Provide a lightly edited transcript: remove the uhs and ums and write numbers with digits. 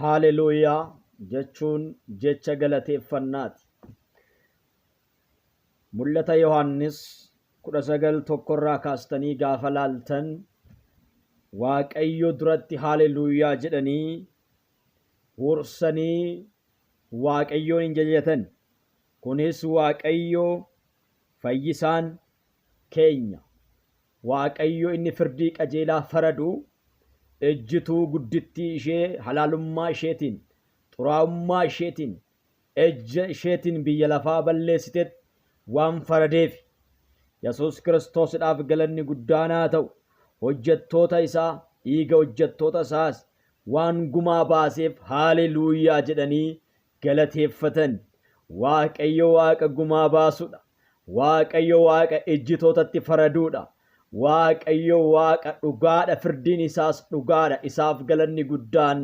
Haaleluuyaa jechuun jecha galateeffannaati. Mul'ata Yohaannis 19 tokkorraa kaastanii gaafa laaltan Waaqayyo duratti haaleluuyaa jedhanii huursanii Waaqayyoon hin jajatan. Kunis Waaqayyo fayyisaan keenya, Waaqayyo inni firdii qajeelaa faradu ejjituu guddittii ishee halaalummaa isheetiin, xuraa'ummaa isheetiin, ejja isheetiin biyya lafaa balleessitetti waan faradeefi. Yesuus Kiristoosidhaaf galanni guddaan haa ta'u. Hojjettoota isaa, dhiiga hojjettoota isaas waan gumaa baaseef haaleluuyaa jedhanii galateeffatan. Waaqayyo Waaqa gumaa baasudha. Waaqayyo Waaqa ejjitootatti faraduudha. Waaqayyo Waaqa dhugaadha, firdiin isaas dhugaadha. Isaaf galanni guddaan.